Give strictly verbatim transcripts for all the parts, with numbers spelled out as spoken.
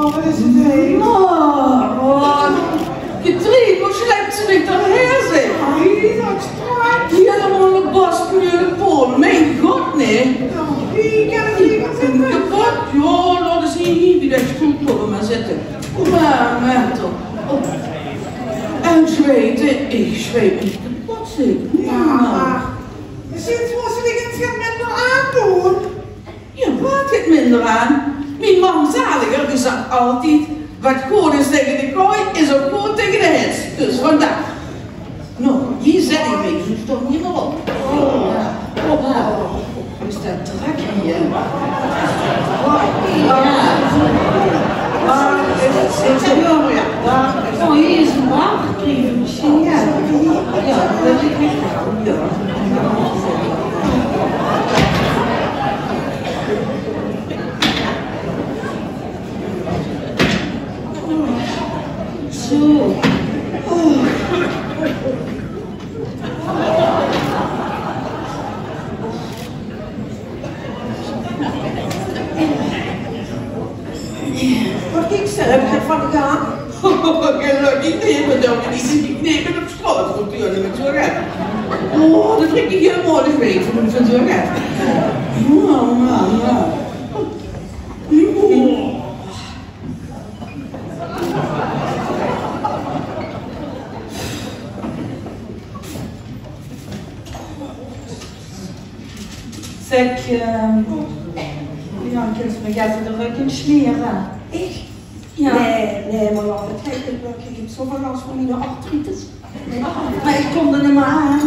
Wat is 't, hè? Mer wat? Katrien, wo sjlep ze dich dan haer, zeg? Ai, dat is kwaad. Hielemaol op bas, knule pool. Mien god, nae. Noe, wie kan 't hie gaon zitte? Kapot? Jao, laot ins hie, hie bie de stoel kómme mer zitte. Mer, mer toch. Oh. En zweite, ich zweet mich kapot, zeg. Jao, mer mesjiens mós se dich ins get minder aandoon. Jao, waat get minder aan? Mien mam zaliger, die zag altied: wat good is taenge de kooi, is ouch good taenge de hits. Dus vandaar. Noe, hie zèt ich mich, dus toch neet mier op. Op, hè. Is dat drök hie? Jao. Mer is 't, is 't, jao, jao. Oh, hie is 'n bar gekrege, mesjien, jao. Jao, dat is 't. Jao. Zo. Wat kieks se? Höb ich 't van gedaon? Gelökkig neet, mer dan bön ich neet op straot, natuurlik, mit zo'n ret. Oh, dat trèk ich hielemaol neet, weit ich, mit zo'n ret. Oh, man, man. Oh. Zeg, eh, Jan, kins se mich effe de rök insmere? Ich? Jao. Nae, nae, mer jao, dat geit neet, ich höb zoväöl las van mien artritis. Mer ich kóm d'r neet mier aan.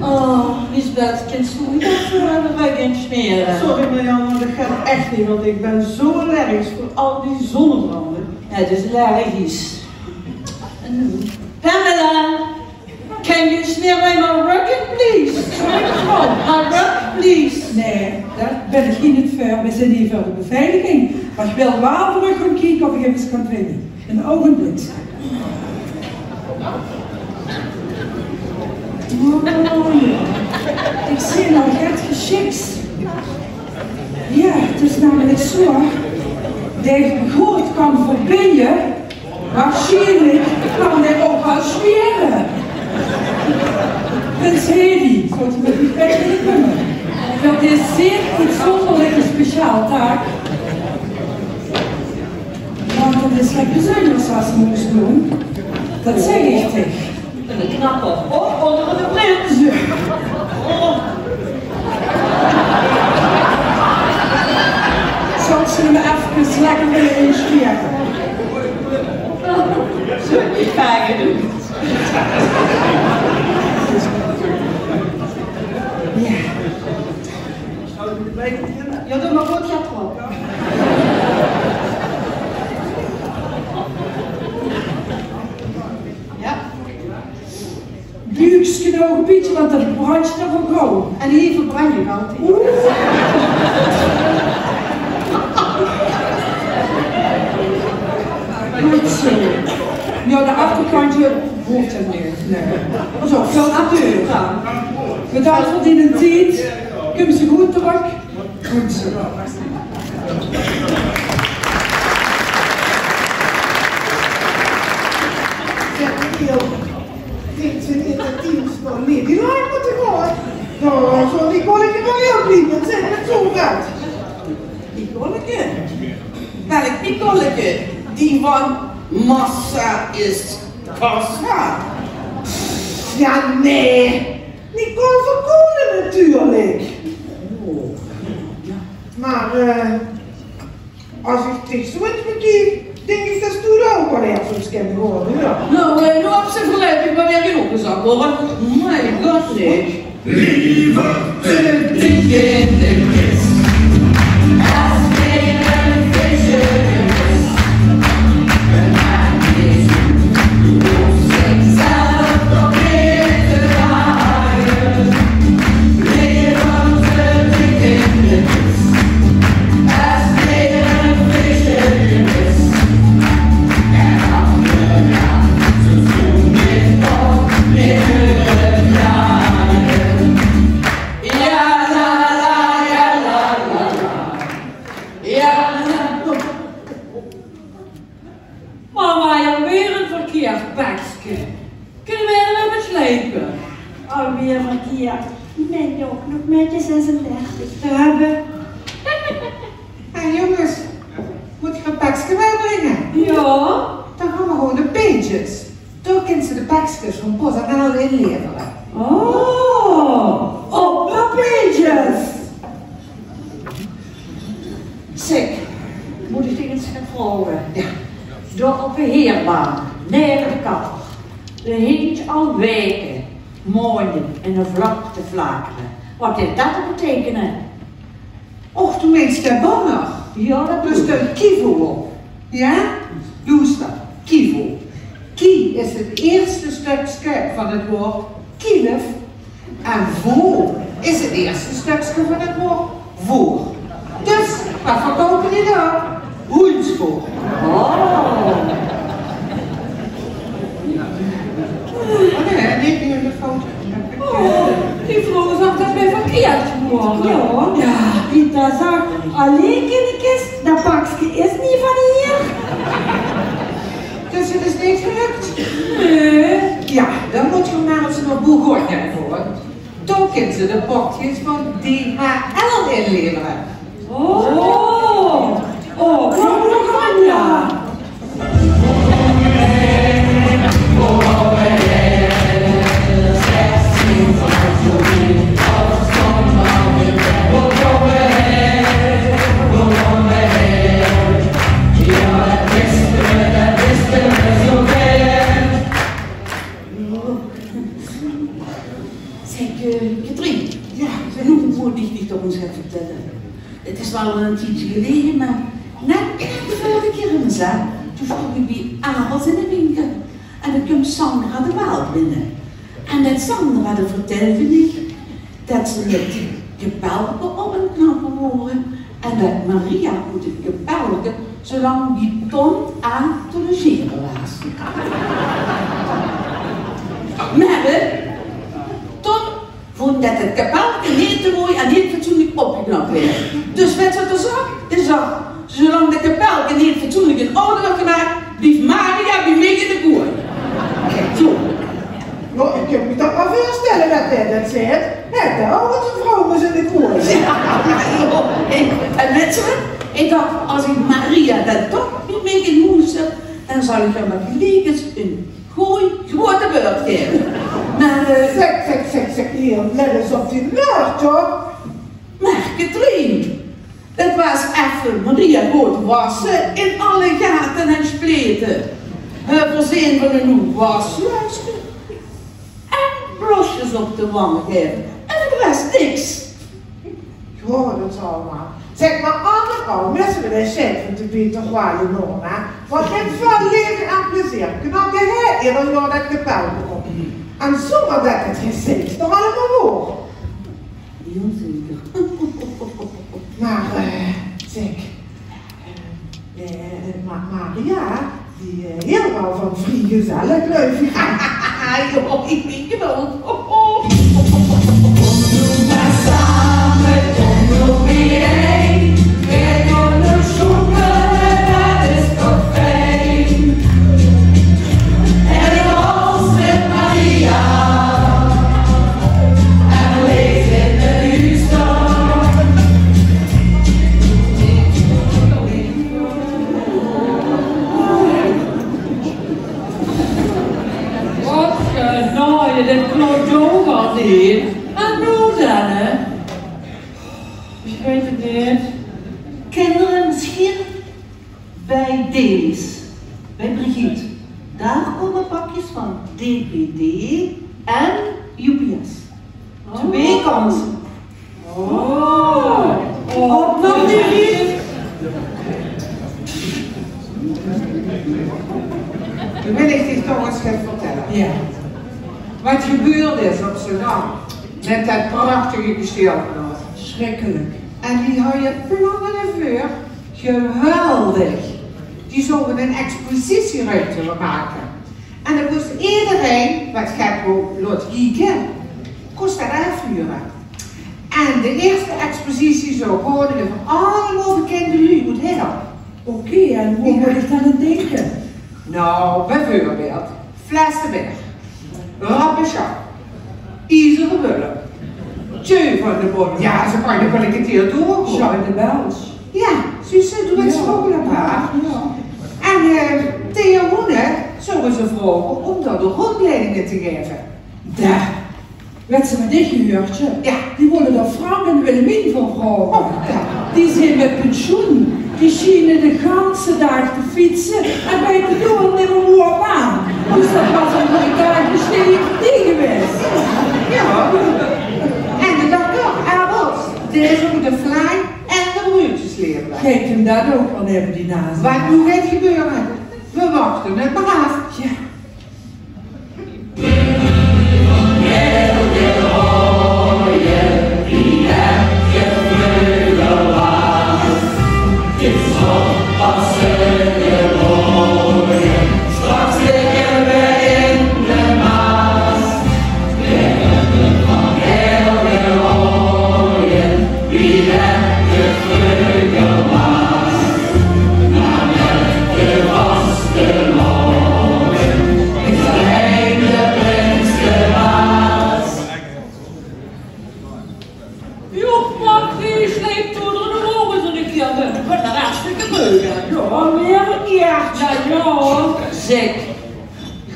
Oh, Liesbeth, kins doe mich effe de rök insmere? Sorry, Marjan, mer dat geit ech neet, want ich bön zo allergisch veur al die zonnebrande. Jao, dus allergisch. Pamela! Can you smear my rug in, please? Sorry, mevrouw. My rug, please. Nae, dao bön ich neet veur. Veer zeen hie veur de beveiliging. Mer ich wil waal veur uch gaon kieke of ich effe kan vinje. Ein ougenblikske. Oh, jao. Ich zeen al get gesjiks. Jao, 't is namelik zo det ich mich good kan verbinje. Waarsjienlik kan dae ouch waal smiere. Prins Hedi, zólt geer mit mich mei kómme veur dees zeer oetzónderlike speciaal taak? Want det is get bezunjers waat se mós doon. Det zèk ich dich. Eine knappe. Oh, ónger de prins. Zóls se 'm efkes lekker wille insjmiere? Zo, ich ga 't doon. Jao. Jao, doe mer good, jao, toch. Jao. Buukske nog e bietje, want det brandj nog waal gauw. En hie verbrandj ich altied. Oeh. Good zo. Jao, de achterkantje hoof 't neet. Nae. Zo, zo natuurlik dan. Bedank veur dien tied. Kóm ze good trök. Good zo. Zèk, Michiel, vinjs se in de teams van Nederland mótte gaon? Noe, zo'n Nicoleke van Hilbriek, det zit mit zo'n gat. Nicoleke? Welk Nicoleke? Die van Massa is Kassa? Jao, nae. Nicole van Kolen natuurlik. Mer, eh, es ich dich zo ins bekiek, dink ich det doe ouch waal ins ins kins waere, jao. Noe, eh, noe höbs se veurluipig mer weer genóg gezag, huur. Mien god, nae. Leever te dikke in de kis. Es weer ein visje gemis. Verkeerd pekske. Kinne veer d'r weer mit sjleipe? Alweer verkeerd. Mien jóng nog mer zesentachtig te höbbe. Hé jónges, mót ich 't pekske weer bringe? Jao. Dan gaon v'r gewoon nao Pages. Dao kins se de pekskes van PostNL inlevere. Oh, op nao Pages. Zeg, mót ich dich ins get vraoge? Jao. Dao op de Heerbaan, neve de kapper, dao hingk al waeke, maonje in de vlag te flakere. Waat haet det te beteikene? Och, doe meins de banner? Jao, det bedoel ich. Dao steit Kivo op. Jao? Loester, Kivo. Ki is 't ierste stökske van 't waord kielef. En vo is 't ierste stökske van 't waord voer. Dus, waat verkoupe die dao? Hoensvoer. Oh. Oh, nae, nae, die höbbe 'n fout. Oh, die vrouw zag det veer verkeerd gewore. Jao. Jao, Rita zag: allein in de kist, det pekske is neet van hie. Dus 't is neet gelök? Nae. Jao, dan mót geer mer ins nao Bourgogne gaon. Dao kins se de pekskes van DHL inlevere. Oh, oh, van Bourgogne. Zeg, eh, Katrien, jao, noe mót ich dich toch ins get vertèlle. 't Is waal al 'n tiedje geleje, mer net de vörige kier in de zaal, toen stóng ich bie Abels in de winkel. En dao kump Sandra de Waal binne. En det Sandra, die vertèlde mich det ze mit Kepelke op 't knappe wore en det Maria oet 't Kepelke zoe lang bie Ton aan 't logere waas. Mer, eh, Ton vónj det 't Kepelke neet te mooi en neet fatsoenlik opgeknap waas. Dus wèts se waat 'r zag? D'r zag: zoe lang det Kepelke neet fatsoenlik in orde wuuert gemaak, blief Maria bie mich in de kooj. Zoe. Jao, ich kin mich det waal veurstèlle det hae det zaet. Hae haet ouch ins 'n vrouw bie zich in de kooj. Jao, en wèts se waat? Ich dach, es ich Maria dan toch bie mich in hoes höb, dan zal ich häör mer geliek ins 'n gooj groete beurt gaeve. Mer, eh, zeg, zeg, zeg, zeg, hie, lèt ins op dien wäörd, jao. Mer Katrien, det waas effe Maria good wasse in alle gate en splete. Häör veurzeen van 'n noe wassluifske en blosjes op de wange gaeve. En veur de res niks. Jao, det zal waal. Zeg, mer anger vrouw, misse v'r de sjeik van de Pieter Waal enorm, hè? Want mit väöl leefde en plezeer knapde hae eder jaor det Kepelke op. En zónger det 't gezeik d'r allemaol woor. Jazeker. Mer, eh, zeg, eh, eh, Ma-, Maria, die, eh, hilt waal van vriegezelle, geluif ich. Jao, ich dink 't ouch. Kóm noe mer same, kóm noe bie-ein. Veer kónne sjoekele, det is toch fijn. En ich dans mit Maria. En lees in de duuster. Waat genade, dit klop ouch al neet. En noe dan, hè? Ich weit 't neet. Kindere, misschien bie Delis, bie Brigitte. Dao kómme pakjes van DPD en UPS. Twee kanse. Oh. Op nao Brigitte. Noe wil ich dich toch ins get vertèlle. Jao. Waat gebeurd is op Zaandam mit det prachtige kestiel van ós. Sjrikkelik. En die hawwe plannen d'rveur. Geweldig. Die zouwe 'n expositieruimte van make. En dan kós ederein waat get wou laote kieke, kós det aafhure. En de ierste expositie zou gaon euver allemaol bekinde luuj oet Hidde. Oké, en waat mót ich dan aan dinke? Nou, bijveurbeeld, Flessenberg, Rappesjap, Iezere Wulp, Tjeu van de Bon. Ja, ze kan nog wel een keer door. Jeanne de Bels. Ja, zuus se, doe wits ze ook nog een paar. Ja. En eh Theo Hoenen zouden ze vragen om daar de rondleidingen te geven. Daar. Wèts se waat ich gehuurd höb? Ja. Die wólle d'r Frank en Willemien van vraoge. Oh, ja. Die zeen mit pensioen. Die sjiene de ganse daag te fietse en wete doe nimmer woe op aan. Dus det waas ein gooj daag besteje veur die gewaes. Ja. En de dokter, Abels, dae is ouch de vlaai en de bruudjesleraar. Kiek, en det ouch al neve die naas. Waat noe geit gebeure, we wachte het maar af. Ja. Joh, Mark, die sleep door de ogen zo een keer. Ik ben er hartstikke beu, hè. Ja, weer een keer. Ja, ja. Zeg,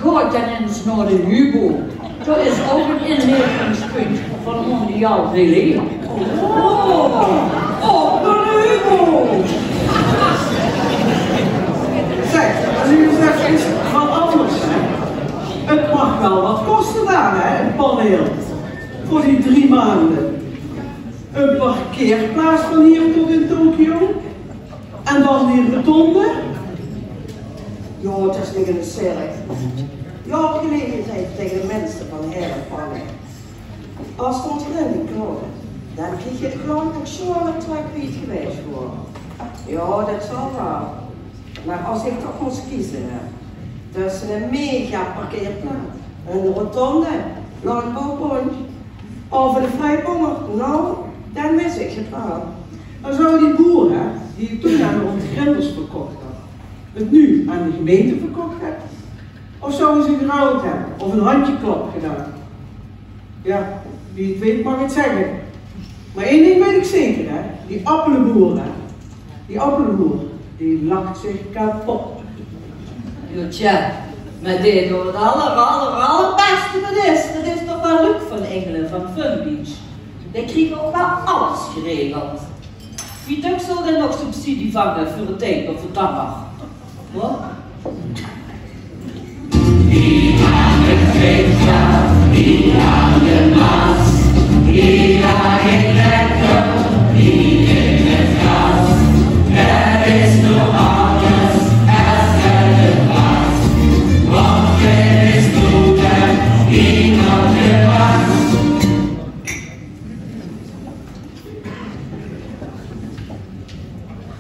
ga dan eens naar de Hubo. Dat is ook een inleveringspunt van Mondial Relay. Oh, oh, naar de Hubo. Zeg, maar nu eens even iets wat anders, hè. Het mag wel wat kosten daar, hè, een paneel. Voor die drie maanden. Een parkeerplaats van hier tot in Tokio. En dan die rotonde. Ja, het is liggen een cirk. Ja, op gelegenheid tegen de mensen van Herentpanne. Als we ons erin niet kloppen, dan krijg je het gewoon ook zo aan het trek wie het geweest wordt. Ja, dat zal wel. Maar als ik toch moest kiezen, hè, tussen een mega parkeerplaats, een rotonde, landbouwbond of een vrijbonger, nou, dan mis ik het wel. Dan zouden die boeren, hè, die het toen aan de ontgrenders verkocht hadden, het nu aan de gemeente verkocht hebben? Of zouden ze geruild hebben of een handjeklap gedaan? Ja, wie het weet mag het zeggen. Maar één ding weet ik zeker, hè. Die appeleboer, hè. Die appeleboer, die lacht zich kapot. Ja, tja, maar die door het aller, aller, allerbeste met is, dat is toch wel Luc van Engelen van Fun Beach. Die kriegen ook wel alles geregeld. Wie dök zal dan nog subsidie vangen voor het tijd of het dan mag? Wat?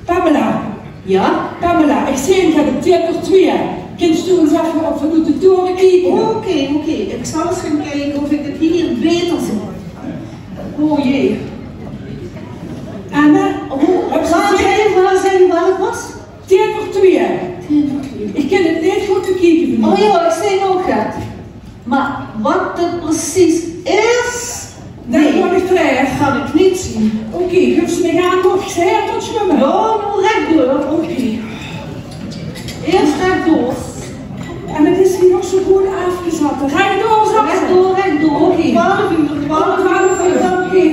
Pamela. Ja? Pamela, ich zeen, ich höb ein theater twee. Kins doe ins effe op vanoet de toren kieke? Oké, oké. Ik zal eens gaan kijken of ik het hier beter zie. Oh jee. Anne, hoe, höbs se... Waar zijn, waar zijn, waar was? Theater twee. Theater twee. Ich kin het neet good bekieke vanoet. Oh ja, ik zei ook het. Maar wat het precies is, nee, dat kan ik niet zien. Oké, guf ze mich aan, of ik ze her tot zwemmen. Ja, nou rechtdoor. Oké. Eerst rechtdoor. En het is hier nog zo goed afgezet. Rechtdoor, zat ze. Rechtdoor, rechtdoor. Oké. Twaalf uur, twaalf uur. Twaalf uur, oké.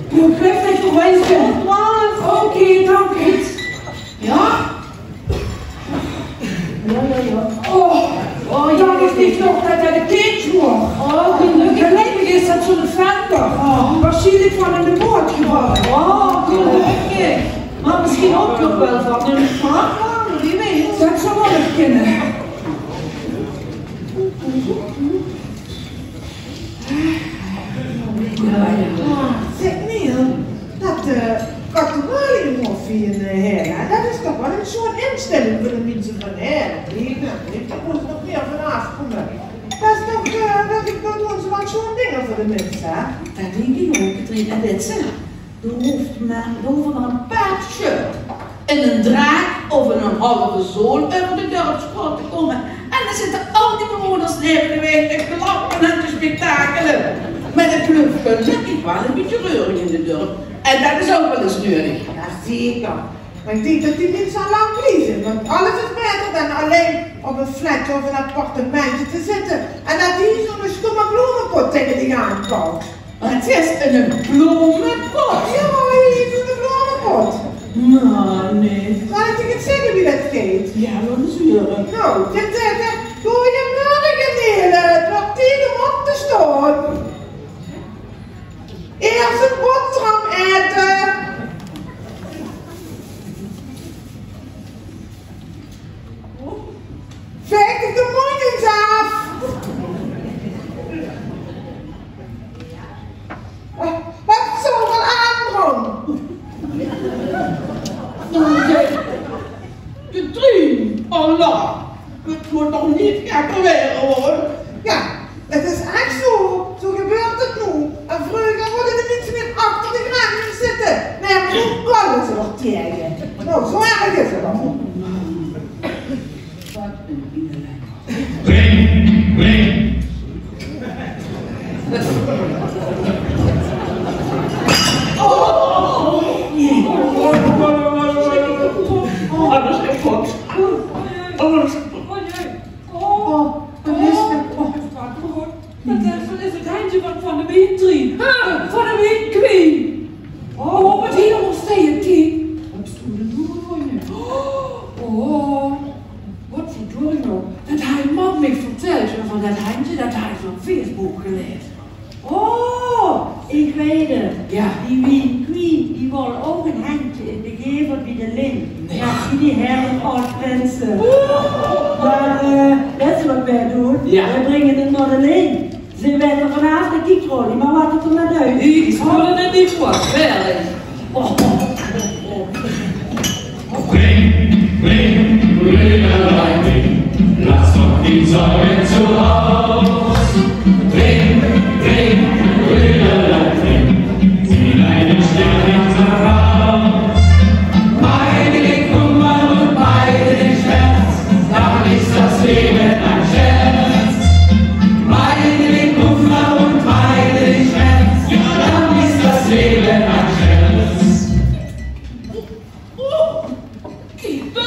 Doe blijft echt nog wel eens. Twaalf. Oké, dank je. Ja? Ja, ja, ja. Oh, oh, ja, dat is niet nog dat hij de kind wordt. Oh, gelukkig. Gelukkig is dat zo'n venter. Oh. Waarschijnlijk van in de boot gevallen. Oh, gelukkig. Maar misschien ook nog wel van een vrachtwagen, wie weet. Dat zou wel eens kunnen. Ja, ja. Zeg, Neil, dat eh kathedraal in Hof in eh Herne, dat is toch wel een sjoon instelling voor de mensen van Herne. Die, nou, die moeten nog meer vanaf komen. Dat is toch, eh, dat, dat doen ze wel sjoon dingen voor de mensen, hè? Dat denk ik ook, Katrien. En dit ze, er hoeft maar, er hoeven maar een paar shirt en een draak of een halve zool euver de dörpsstraot te kómme. En dan zitte al die bewoners neve de waeg te klappe en te spektakele. Mer 't bleef gelökkig waal e bietje reuring in 't dörp. En det is ouch waal ins nudig. Jao, zeker. Mer ich dink det die minse al lang blie zeen, want alles is baeter dan allein op ein flatje of ein appartementje te zitte en det hie zoe'n stomme blomepot taenge dich aan kalt. Waat is 'ne blomepot? Jao, hie, zoe'n blomepot. Mer nae. Zal ich dich ins zègke wie det geit? Jao, laot ins hure. Noe, dan zaet 'r: "Goeiemorge, Nele. 't Wuuert tied óm op te staon. Iers ein boteram aete. Vaeg dich de móndj ins aaf. Höbs se zoeväöl aangedoon?" Noe, de, de trein, Allah. 't Mót toch neet gekker waere, huur. Jao, 't is ech zoe. Zoe gebeurt 't noe. En vreuger woorte de minse neet achter de grendj zitte. Mer jao, noe kómme ze d'r taenge. Noe, zoe erg is 't al. Wat ein ellenj. Ring, ring. Oh, alles kapot. Alles kapot. Oh, wat is det? Oh, det is 't hendje van, van de Wienkwie. Van de Wienkwie. Oh, wat hie nog steeds, Kie. Wat stóng d'r noe veur? Oh, wat verdorie nog. Det haet mam mich vertèld euver det hendje, det haet ze op Facebook gelaeze. Oh, ich weit 't. Jao. Die Wienkwie, die wól ouch ein hendje in de gevel bie de Lin. Nae. Jao, die, die herrie aod minse. Oeh. Mer, eh, wèt geer wat veer doon? Jao. Veer bringe 't nao de Lin. Ze wèt 't vanaaf, de kiek d'r al, mer wat 't d'r mit doon. Die, die spullen en die voort. Verder. Bring, bring, Brüderlein, bring. Lass doch die Sorgen zu Haus. Bring, bring, Brüderlein, bring. Zieh deinen Stern hinterm Haus. Meide de Kummer und meide de Schmerz, dann ist das Leben ein Scherz. Meide de Kummer und meide de Schmerz, dann ist das Leben ein Scherz. Oeh, ich bel.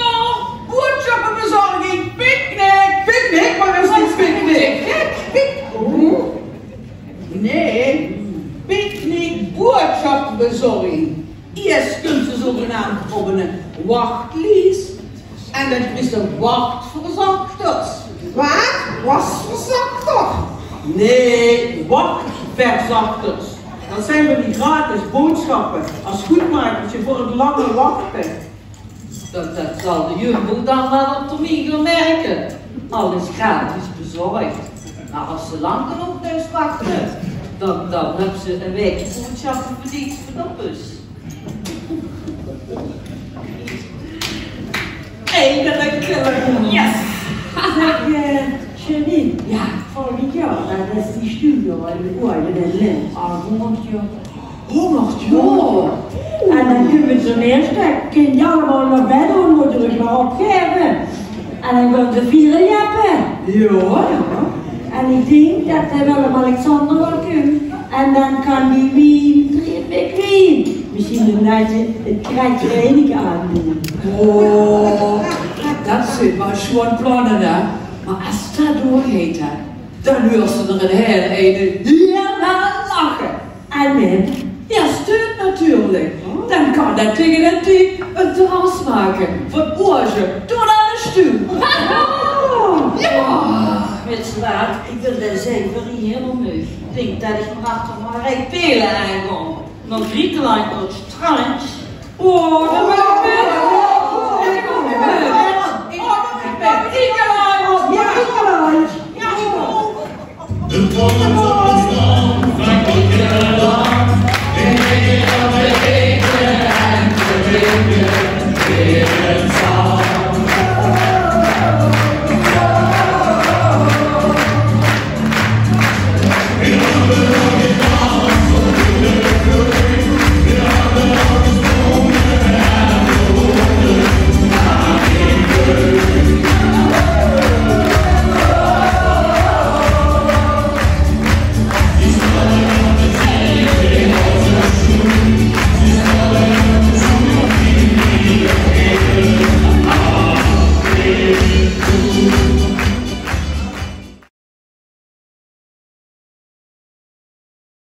Boodschappebezorging, picknick. Picknick? Wat is die picknick? Pick-, oeh. Nae, picknick, boodschappebezorging. Iers kump ze zogenaamd op ein wachtlies. En dan krieg ze wachtverzachters. Wat? Wachtverzachter? Nae, wachtverzachters. Det zeen van die gratis boodschappe es goedmakertje veur 't lange wachte. Det, det zal de Jumbo dan waal op termien gaon merke. Alles gratis bezorg. Mer es ze lang genóg thoes wachte, dan, dan höbs se ein waek boodschappe verdeend veur de bus. Eindelik, eh, yes! Zèk, eh, Janine, jao, volgend jaor, dan is die studio in de oorlog in Lent al hóngerd jaor. Hóngerd jaor? En dan kómme ze zoe'n ierste, kint allemaol nao bèd, mót d'r mer opgaeve. En dan gaon ze viere, Jeppe. Jao. En ich dink det de Willem-Alexander waal kump. En dan kan die Wienkwie, Wienkwie mesjien ein bietje 't krijtje Heineken aandoon. Oh, det zeen waal sjoean planne, hè. Mer es det doorgeit, hè, dan huurs se d'r ein hiel ein hiel lache. En Mim? Jao, steun natuurlik. Dan kan det taenge dae tied ein terras make van oze tot aan de stoel. Jao. Wèts se waat, ich bön d'r zelf hielemaol meug. Ich dink det ich mer achter mer ein rij pele aan gaon. Nao Griekenland, nao 't strand. Oh, dan wil